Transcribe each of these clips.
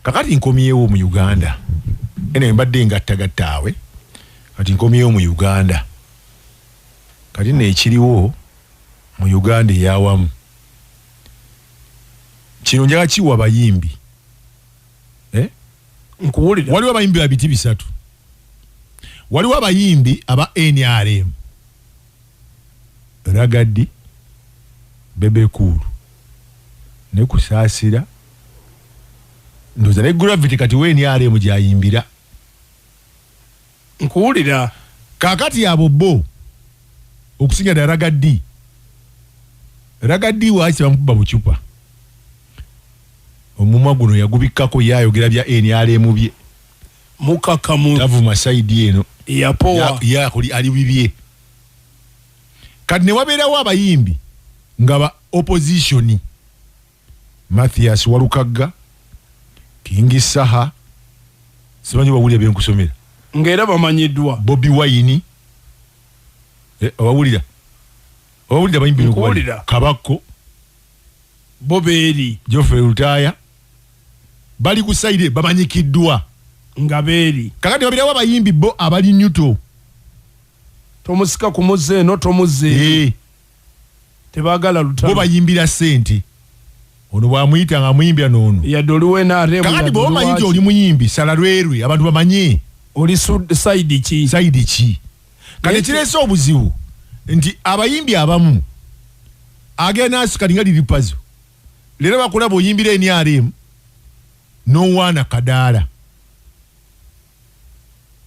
Kakati nkomyewo mu Uganda. Ene mbadde ngattagattaawe, kati nkomyewo mu Uganda. Kati neekiriwo mu Uganda eyawamu kino njagala kiwa bayimbi, eh? Nkuwulira. Waliwo abayimbi babiti bisatu. Waliwo abayimbi aba NRM, Ragga Dee, Bebe Cool ne Kusaasira, ndowooza ne Gravity kati we NRM gyayimbira. Nkuwulira. Kakati abo bo okusinga ddala Ragga Dee. Ragga Dee waaki bamukuba bucupa, omumwa guno yagubikkako, ye ayogera bya NRM bye. Mukakamu. Tavuma side eno. Yapowa. Ye ali bibye. Kati ne wabeerawo abayimbi nga ba opposition, Mathias Walukagga, King Saha, simanyi bawulira byenkusomera. Ng'era bamanyiddwa. Bobi Wine, owawulira owawulira abayimbi? Nkuwulira. Kabakko. Bo beeri. Geoffrey Lutaaya, bali ku side bamanyikiddwa. Nga beeri. Kakati wabeerawo abayimbi bo abali neutral. Tomusika ku muzzi eno, tomuzzi eri. Tebaagala bo lutalo. Bayimbira ssente. Ono bwamuyita nga amuyimbira noono. Yadde oli WNRM. Kakati bw'oba omanyi nti oli muyimbi, sala lwerwe abantu bamanye. Oli side ki? Side ki? Kati ekireese obuzibu nti abayimbi abamu agenda asukali nga Lil Pazo, leero bakulaba oyimbira NRM n'owaana kadaala,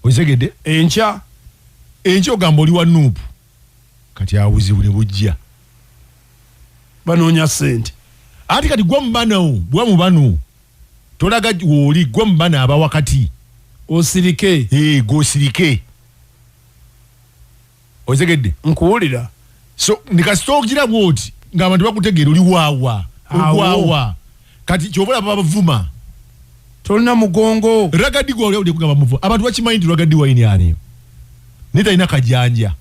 okitegedde? Enkya? Enkya ogamba oli wa NUP. Kati awo buzibu ne bujja. Banoonya ssente. Ati kati gwa mubano, gwa mubano tolaga wooli, gwa mubano aba wakati. Osirike. Eh, gwosirike, okitegedde? Nkuwulira. So nikasita ogira bwoti ng'abantu bakutegeera oli waawa. Awo. Ogwawa. Kati kyoba olaba bavuma. Tolina mugongo. Ragga Dee gwa kugamba muvu, abantu bakimanyi nti Ragga Dee wa NRM naye talina kajanja.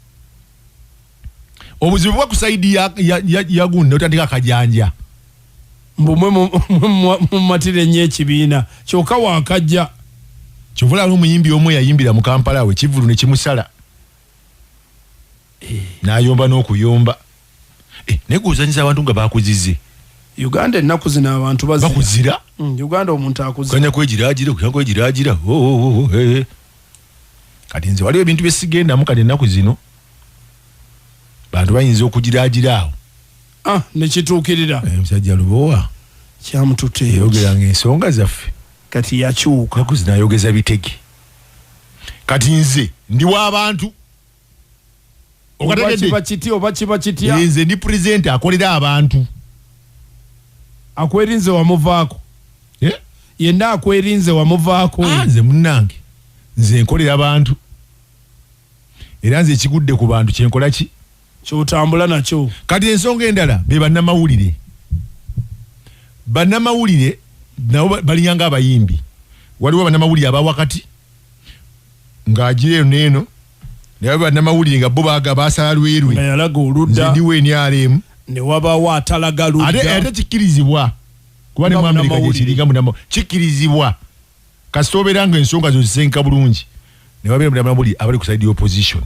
Obuzibu bwa ku side ya gundi notandika akajanja. Mbu mwe mumatire nnyo ekibiina, kyokka wakajja. Kyova olaba omuyimbi omu yayimbira mu Kampala we kivulu ne kimusala n'ayomba n'okuyomba. Eh, naye gwozanyisa abantu nga bakuzize. Uganda ennaku zino abantu bazira. Bakuzira. Uganda omuntu akuzira. Kanya kwegiragira, kanya kwegiragira. Oh, eh. Kati nze waliwo ebintu byesigendamu kati ennaku zino, bantu bayinza okugiragira awo. Ah, nekituukirira. Eh, omusajja Lubowa Kyamututte. yayogeranga ensonga zaffe. Kati yakyuka. Ennaku zino ayogeza bitege. Kati nze ndi w'abantu. Oba Okategedde? kiba kiti oba kiba kitya. Eh, nze ndi president akolera abantu. Akwerinze wamuvaako. Eh? Yenna akwerinze wamuvaako. Ah, nze munnange, nze nkolera bantu, era nze ekigudde ku bantu kyenkola ki? Kyotambula nakyo. Kati ensonga endala be bannamawulire. Bannamawulire nabo balinga nga abayimbi. Waliwo bannamawulire abawakati ng'agira eno neeno, naye bannamawulire nga bo baga basala lwerwe. Nga yalaga Nze oludda. ndiwo NRM. Ne wabaawo atalaga Ate ludda. Ate kikkirizibwa kuba ne Nga mu Amerika munnamawulire. gyekiringa kikkirizibwa kasita obeera nga ensonga zo zisenka bulungi. Ne babeera munnamawulire abali ku side opposition.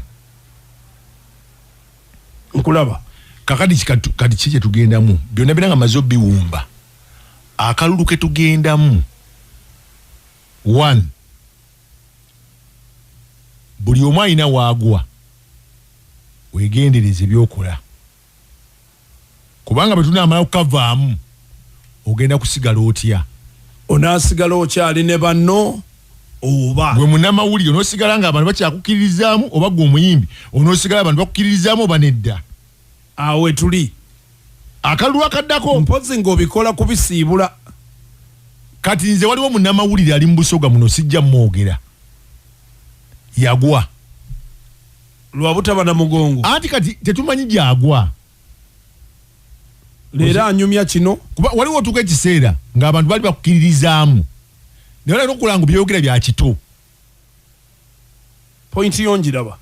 Nkulaba. Kakati kati ki kyetugendamu byonna byonna nga maze obiwumba, akalulu ketugendamu, one, buli omu alina waagwa, wegendereze byokola, kubanga bwe tunaamala kukavaamu ogenda kusigala otya? Onaasigala okyali ne banno oba? Gwe munnamawulire onoosigala nga abantu bakyakukkiririzaamu, oba gwe omuyimbi onoosigala abantu bakukkiririzaamu oba nedda? Awo etuli. Akalulu akaddako. Mpozi ng'obikola kubisiibula. Kati nze waliwo munnamawulire ali mu Busoga muno, sijja mwogera, yagwa. Lwa butaba na mugongo. Anti kati tetumanyi gyagwa. Leero anyumya kino. Kuba waliwo otuuka ekiseera ng'abantu bali bakukkiririzaamu, naye olina okula nga byogera bya kito. Point yo njiraba.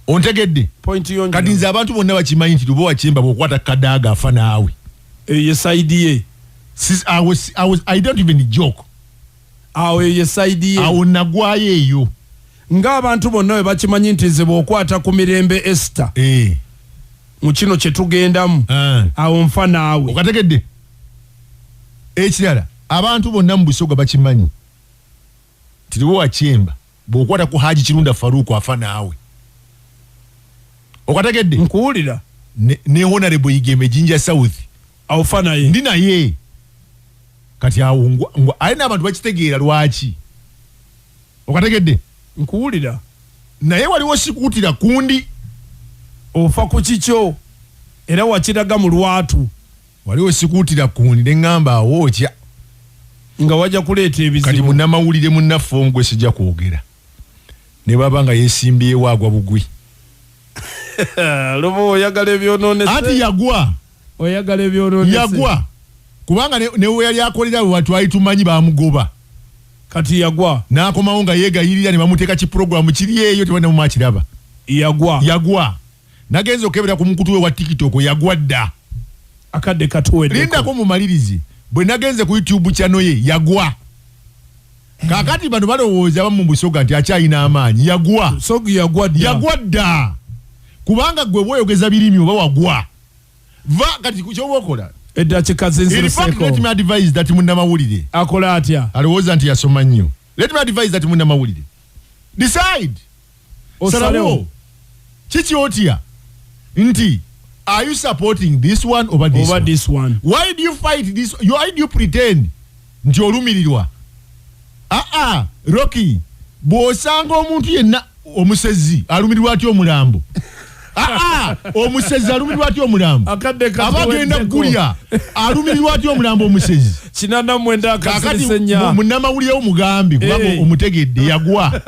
Ontegedde? Point yo. Kati nze abantu bonna bakimanyi nti Lubowa Kyemba bw'okwata kadaaga afa naawe. Eyo ye side ye. I don't even joke. Awo ye side ye. Awo nagwayo eyo. Ng'abantu bonna bwe bakimanyi nti nze bw'okwata ku Mirembe Esther mu kino kye tugendamu, awo nfa naawe. Okategedde? Ekirala, abantu bonna mu Busoga bakimanyi tiriwo wakyemba, bw'okwata ku Haji Kirunda Faruku afa naawe. Okategedde? Nkuwulira. Ne Honorable Igembe Jinja South, awo fa naye. Ndi naye. Kati awo aye n'abantu bakitegeera lwaki. Okategedde? Nkuwulira. Naye waliwo sikuutira kundi. Ofa ku kikyo era wakiraga mu lwatu. Waliwo sikuutira kundi, neŋŋamba awo otya nga wajja kuleeta kati ebizibu. Munnamawulire munnaffe omu gwe sijja kwogera, ne baba nga yeesimbyewo agwa bugwi. Luba oyagala ebyonoonese. Anti yagwa. Oyagala ebyonoonese. Yagwa kubanga ne we yali akolera we twali tumanyi bamugoba. Kati yagwa. N'akomawo nga yeegayirira ne bamuteeka kipuroguramu kiri eyo, tebannamu akiraba. Yagwa. Yagwa. Nagenza okebera ku mukutu we wa TikTok, yagwa dda. Akadde katuweddeko. Lindako mumalirize. Bwe nagenze ku YouTube channel ye, yagwa. Kakati bano balowooza abamu mu Busoga nti akyayina amaanyi. Yagwa. Sogi yagwa dda. Yagwa dda, kubanga gwe bwoyogeza birimi oba wagwa va. Kati kyoba okola, Eddakiika in fact, zinziruseeko. let me advise that munnamawulire Akola atya? alowooza nti yasoma nnyo, let me advise that munnamawulire, decide. Osalewo. Salawo kiki otya, nti are you supporting this one over this oba one? This one. Why do you fight this? Why do you pretend nti olumirirwa? Aa, Rocky, bw'osanga omuntu yenna omusezi alumirirwa atya omulambo? Aa, omusezi alumirirwa atya omulambo? Akadde Aba agenda katuweddeko. kulya, alumirirwa atya omulambo omusezi? 89 Kakati akasirise nnya. munnamawulire omugambi, kubanga omutegedde, yagwa,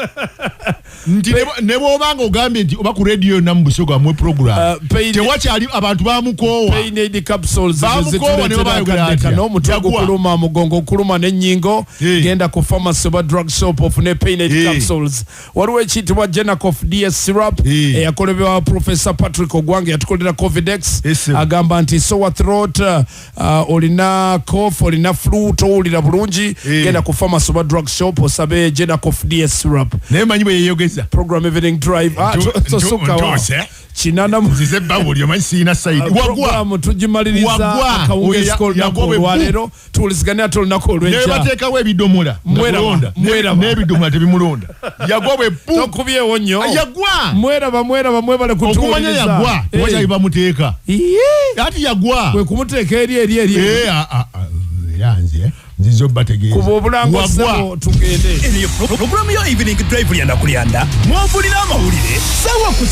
nti ne bw'obanga ogambye nti oba ku rediyo yonna mu Busoga muwe program, tewakyali, abantu bamukoowa. Pain Aid capsules. Bamukoowa ne babayogera Akadde atya? kano omutwe Yagwa. gukuluma, mugongo okuluma n'ennyingo, genda ku pharmacy oba drug shop ofune Pain Aid capsules. Waliwo ekiyitibwa Genacof DS syrup eyakolebwa Professor Patrick Ogwang, yatukolera Covidex. Yes, sir. Agamba nti sore throat, olina cough, olina flu, towulira bulungi, genda ku pharmacy oba drug shop osabe Genacof DS syrup. Naye manyi bwe yeyogeza. Program Evening Drive. Ah, tosukka wa. Ntuuse. Kinana mu Nzize bawuli, omanyi siina side. Wagwa. Programu tugimaliriza Wagwa. akawungeezi Oyo k'olunaku yagwa bwe olwaleero. Tuwulizigane ate olunaku Ne olw'enkya. bateekawo ebidomola nga Mweraba, kulonda. mweraba. N'ebidomola tebimulonda, yagwa bwe pu. Tokubyewo nnyo. Yagwa. Mweraba, mweraba, mwebale Okumanya kutuwuliriza. yagwa, tewakyali bamuteeka. Iye. Ati yagwa. Kwe kumuteeka eri eri eri. Eh, ah, ah, ah, era nze nziza obategeeza. Kuba obulango. Wagwa. Ssebo, tugende. Eno ye pulogulaamu ya Evening Drive, lyanda kulyanda mwavulira amawulire sawa ku